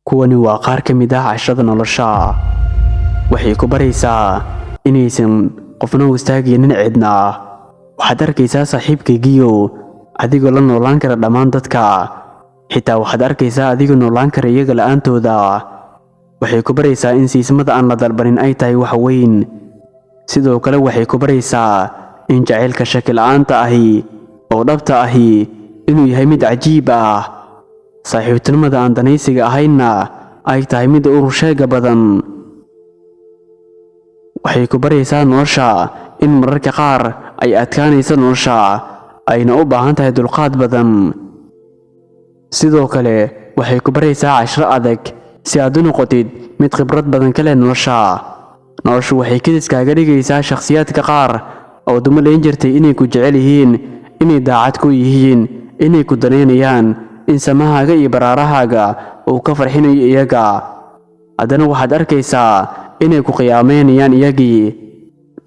Kuwani waa qaar ka mid ah casharada nolosha. Waxay ku baraysaa inaysan qofna u istaagaynin cidna. Waxaad arkaysaa, saaxiibkaygiiyow, adigoo la noolaan kara dhammaan dadka, xitaa waxaad arkaysaa adigoo noolaan kara iyaga la'aantooda. Waxay ku baraysaa in siismada aan la dalbanin ay tahay wax weyn. Sidoo kale waxay ku baraysaa in jacaylka shaki la'aanta ahi oo dhabta ahi inuu yahay mid cajiib ah, saaxiibtinimada aan danaysiga ahaynna ay tahay mid urursheega badan. Waxay ku baraysaa nolosha in mararka qaar ay adkaanayso nolosha, ayna u baahan tahay dulqaad badan. Sidoo kale waxay ku baraysaa cashro adag si aad u noqotid mid khibrad badan ka leh nolosha. Noloshu waxay kedis kaaga dhigaysaa shakhsiyaadka qaar oo dumalayn jirtay inay ku jecel yihiin, inay daacad ku yihiin, inay ku danaynayaan, in samahaaga iyo baraarahaaga uu ka farxinayo iyaga. Haddana waxaad arkaysaa inay ku qiyaameynayaan iyagii.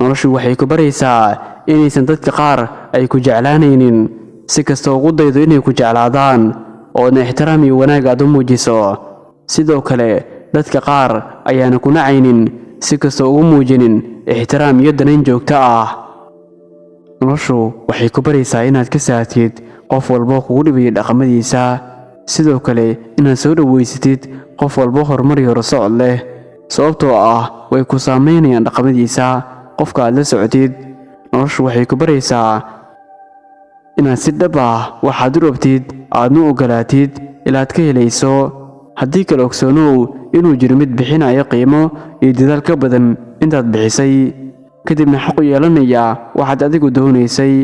Noloshu waxay ku baraysaa inaysan dadka qaar ay ku jeclaanaynin si kasta ugu daydo inay ku jeclaadaan oodna ixtiraam iyo wanaag aad u muujiso. Sidoo kale dadka qaar ayaana ku nacaynin si kasta ugu muujinin ixtiraam iyo danayn joogto ah. Noloshu waxay ku baraysaa inaad ka saartid qof walbo kugu dhibaya dhaqamadiisa, sidoo kale inaad soo dhoweysatid qof walbo horumar iyo horusocod leh, sababtoo ah way ku saameynayaan dhaqamadiisa qofka aad la socotid. Noloshu waxay ku baraysaa inaad si dhab ah waxaad u rabtid aadna u ogolaatid ilaad ka helayso. Haddii kale ogsoonow inuu jiro mid bixinayo qiimo iyo dadaal ka badan intaad bixisay, kadibna xaq u yeelanaya waxaad adigu doonaysay.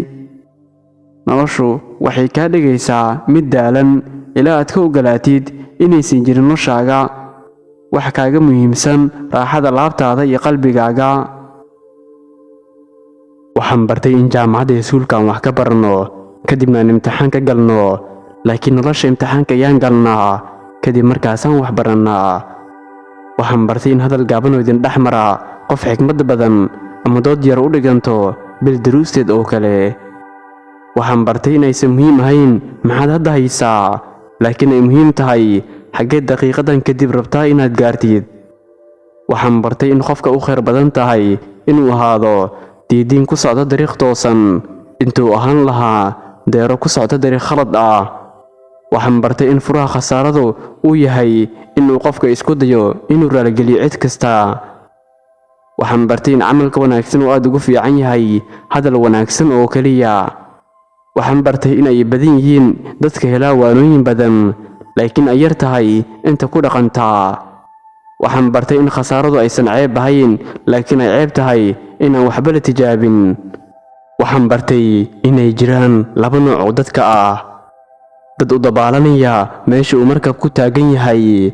Noloshu waxay kaa dhigaysaa mid daalan ilaa aad ka ogolaatid inaysan jirin noloshaaga wax kaaga muhiimsan raaxada laabtaada iyo qalbigaaga. Waxaan bartay in jaamacadda iskuulka aan wax ka baranno, kadibna aan imtixaan ka galno, laakiin nolosha imtixaanka ayaan galnaa, kadib markaasaan wax barannaa. Waxaan bartay in hadal gaaban oo idin dhex mara qof xikmad badan ama dood yar u dhiganto bil daruusteed oo kale. Waxaan bartay in aysan muhiim ahayn maxaad hadda haysaa, laakiin ay muhiim tahay xaggee daqiiqadan kadib rabtaa inaad gaartid. Waxaan bartay in qofka u khayr badan tahay inuu ahaado diidiin ku socda dariiq toosan intuu ahaan lahaa deero ku socda dariiq khalad ah. Waxaan bartay in furaha khasaaradu uu yahay inuu qofka isku dayo inuu raaligeliyo cid kasta. Waxaan bartay in camalka wanaagsan uu aad ugu fiican yahay hadal wanaagsan oo keliya. Waxaan bartay in ay badan yihiin dadka helaa waanooyin badan, laakiin ay yar tahay inta ku dhaqantaa. Waxaan bartay in khasaaradu aysan ceeb ahayn, laakiin ay ceeb tahay in aan waxba la tijaabin. Waxaan bartay inay jiraan laba nooc oo dadka ah: dad u dabaalanaya meesha uu markabku taagan yahay,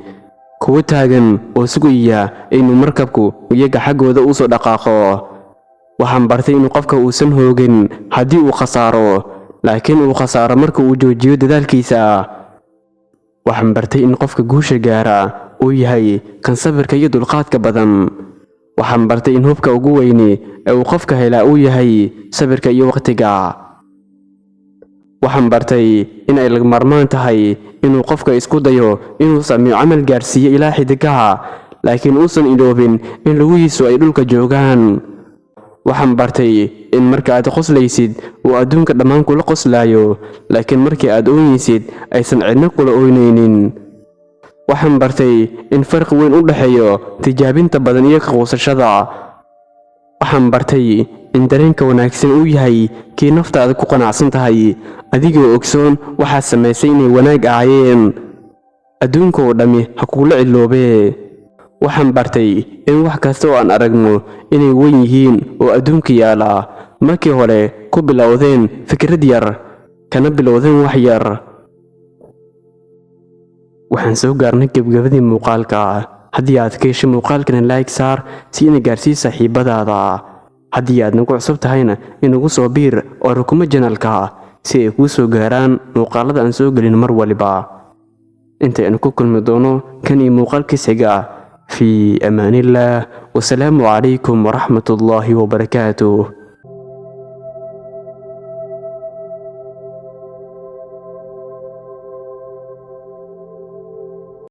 kuwo taagan oo sugaya inuu markabku iyaga xaggooda u soo dhaqaaqo. Waxaan bartay inuu qofka uusan hoogin haddii uu khasaaro, laakiin uu khasaaro marka uu joojiyo dadaalkiisa. Waxaan bartay in qofka guusha gaara uu yahay kan sabirka iyo dulqaadka badan. Waxaan bartay in hubka ugu weyni ee uu qofka helaa uu yahay sabirka iyo waqtiga. Waxaan bartay in ay lagama maarmaan tahay inuu qofka isku dayo inuu sameeyo camal gaarsiiyo ilaa xidigaha, laakiin uusan iloobin in lugihiisu ay dhulka joogaan. Waxaan bartay in marka aad qoslaysid uu adduunka dhammaan kula qoslaayo, laakiin markii aad ooyeysid aysan cidna kula ooynaynin. Waxaan bartay in farqi weyn u dhexeeyo tijaabinta badan iyo ka quusashada. Waxaan bartay in dareenka wanaagsan uu yahay kii naftaada ku qanacsan tahay, adigoo ogsoon waxaad samaysay inay wanaag ahaayeen, adduunka oo dhammi ha kugula ciloobee. Waxaan bartay in wax kasta oo aan aragno inay weyn yihiin oo adduunka yaala markii hore ku bilowdeen fikrad yar, kana bilowdeen wax yar. Waxaan soo gaarnay gebgabadii muuqaalka. Haddii aad ka heshay muuqaalkana, like saar si ina gaarsii saaxiibadaada. Haddii aad nagu cusub tahayna, inagu soo biir oo rukumo channelka si ay kuu soo gaaraan muuqaalada aan soo gelin mar waliba. Intaynu ku kulmi doono kan iyo muuqaalkiis xiga, fii amaanillaah, wasalaamu calaykum waraxmatullaahi wabarakaatuh.